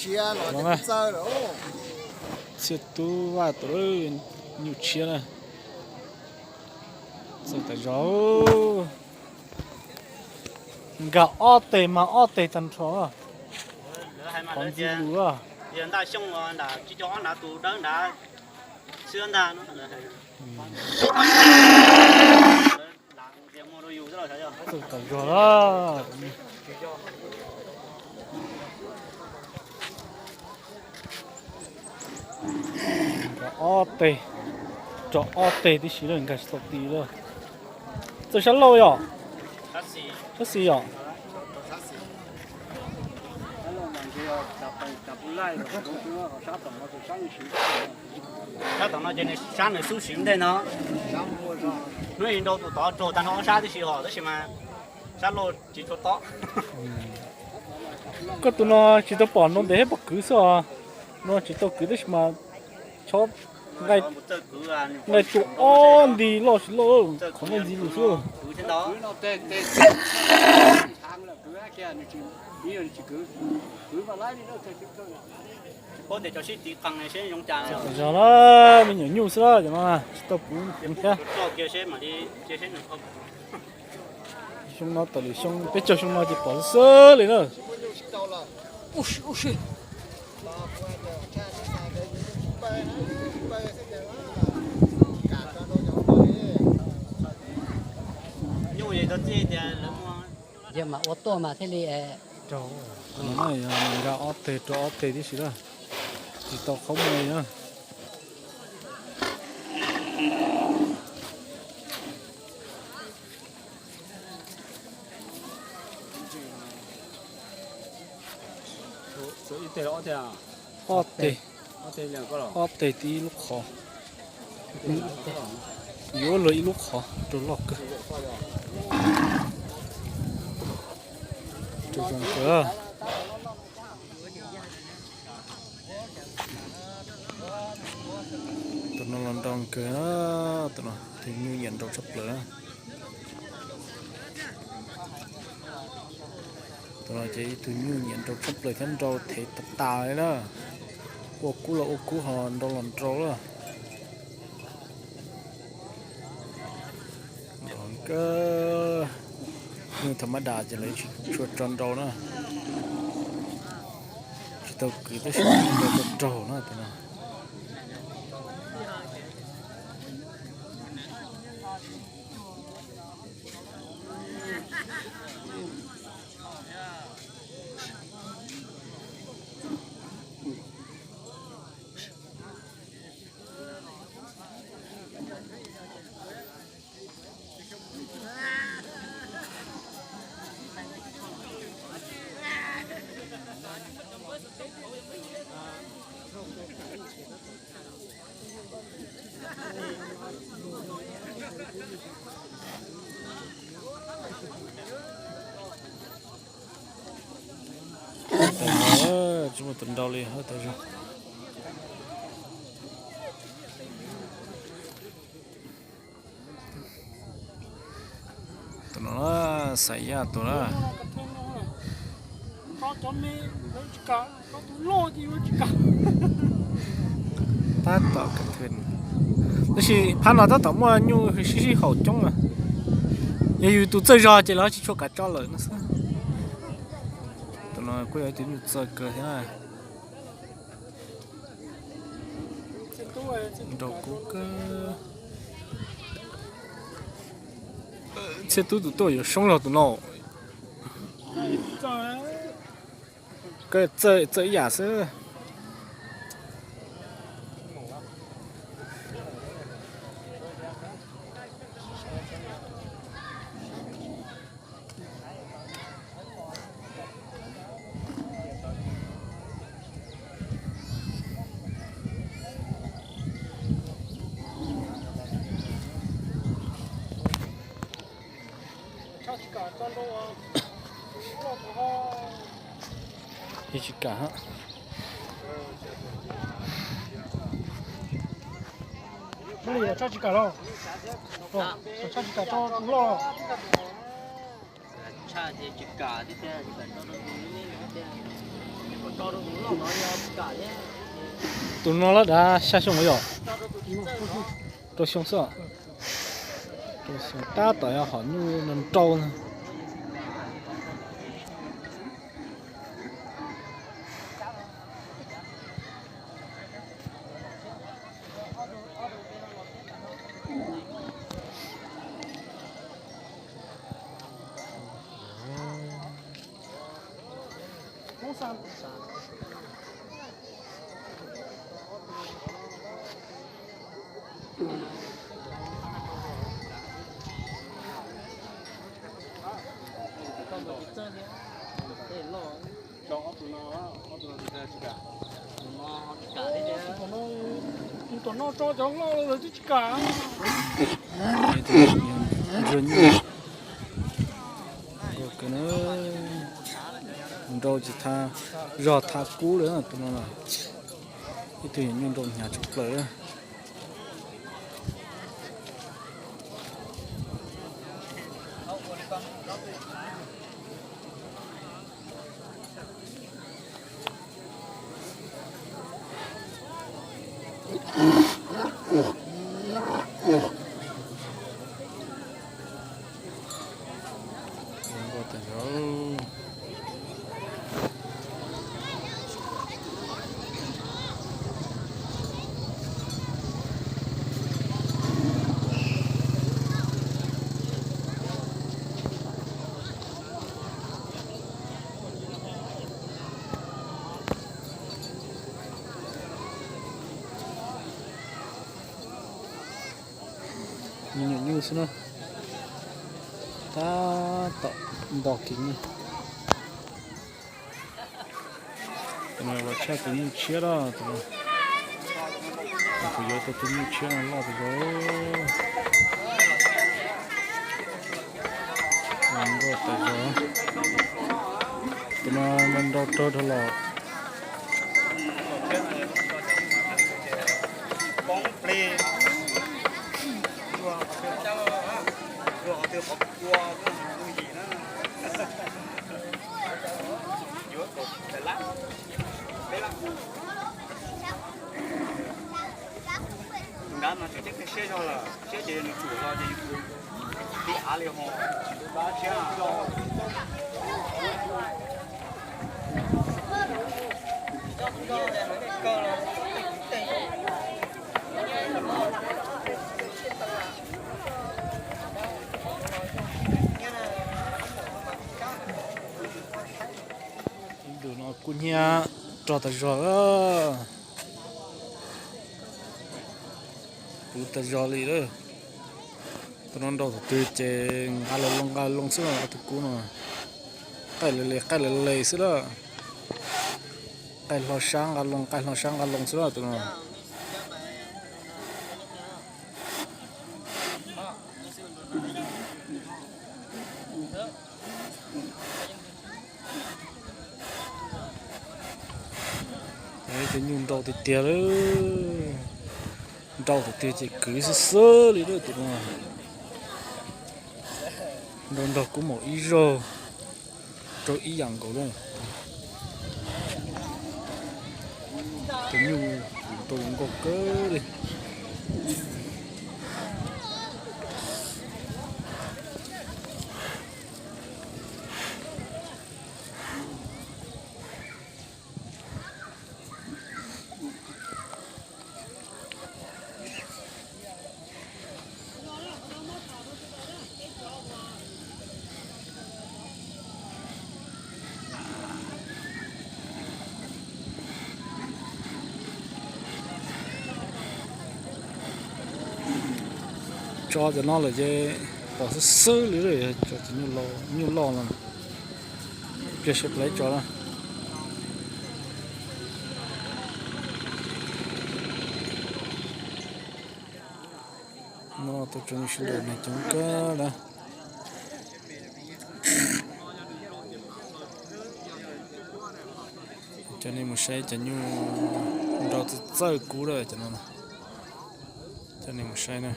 Txhiaj tub vaj tus nyuj tshiab na. Txawj tas zog. Nkag ob teg mas ob teg tag nrho. Qhov ntxiv lus. Txawj tas zog. Nkag ob teg, rau ob teg tib si lawm, nkag tsis tau ti lawm. Txawj sab laug yom? Sab xis yom? Sab tom no ces nws sab nws xub siv ntej no. Hnub ib nrau tus tod raug tag nrho ob sab tib si hos tab sis mas sab laug tsis tshua tob. Koj tus no tsis tau pom nrau ntev thiab pom kwv xwb os. No tsis tau kwv tab sis mas chob nqaij tua ob nti loj tsis loj, qhov no ntxiv lus xwb. Zog na, me nyuam nyuj xwb na, cov no tsis tau puv thiab. Xyoo no tawm lwm xyoo, peb caug xyoo no ces pom xwb xwb li na. Yog mas ua tuaj mas thiaj li raug. Nkag ob teg rau ob teg tib si na, tsis tau qhov muag li na. Ob teg, ob teg tib ib lub qhov. Yuav luag ib lub qhov rau loj kawg. Rau zoo kawg. Tus no los nrau kawg, tus no tus nyuj nyiam nrau tshaj plaws. Tus no ces ib tug nyuj nyiam nrau tshaj plaws thiab nrau thev tas tas li na. Ua kub los ua kub, ho nrau los nrau lawm. Nrau kawg, nyuj tham mab das ces lawv tsis tshua tso nrau na. Tsis tau kwv tab sis nrau tau raug na tus no. Tsis muaj tus nrau li, tas zog. Tus no xaiv yaj tus na. Tab tom ka thw, tab sis phab no tab tom muaj nyuj sib sib haum coob na. Yog yus tus txawj zog ces lawv tsis tshua kam tso lawm no xwb. Tus no kuj yog ib tug nyuj txawj kawg thiab na. Nrau kub kawg. Txhiaj tub tus tuaj yuav soob zog tus no. Koj txawj ib yam xwb. Tsis kam. Tshaj tsis kam los, tshaj tsis kam tso loj. Tshaj ces tsis kam thiab tiag, tsis kam tso rau tus me me thiab tiag. Tus no lawv dav xya xyoo yom? Rau xyoo xwb. Rau xyoo tab tom yog hom nyuj nrau nrau na. Tom no tso cov loj lawm twb tsis kam. Nrau tsis tha, zog tha kub lawm tus no. Ib tug nyuj nrau hnyav tshaj plaws. Nyuj nyuam nyuj xwb na. Tab tom nto kiag nyuj. Tus no los tshaj tus nyuj tshiab na, tus no. Kuv yuav tau tus nyuj tshiab no loj tas zog. Nkauj tas zog. Tus no nrau rog dhau los. Tus nrab no tseem ceeb siab zog lawm, siab ces nws tsuam los ces yus tib av li ho. Tus no kub hnyiab rog tas zog. Puv tas zog li lawm. Tus no nrau thaum twg ces nqa los loo nqa loo xwb, tus kub no. Qaij le le qaij le le xwb lawm. Qaij hlo sab nqa loo qaij hlo sab nqa loo xwb lawm tus no. Cov nyuj nrau tiag tiag lawm. Nrau tiag tiag ces kwv xwb xwb li lawm tus no. Nrau nrog kub maum ib zaug rau ib yam nkaus lawm. Cov nyuj nrau nkauj kawg li. Tso cov no lawm ces pom xwb xwb li, cov nyuj loj no. Pliag sawv plawv tso na. No tus tseem sawv daws neeg coob kawg na. Coj nej mus saib cov nyuj nrau txawj txawj kub lawm cov no. Coj nej mus saib na.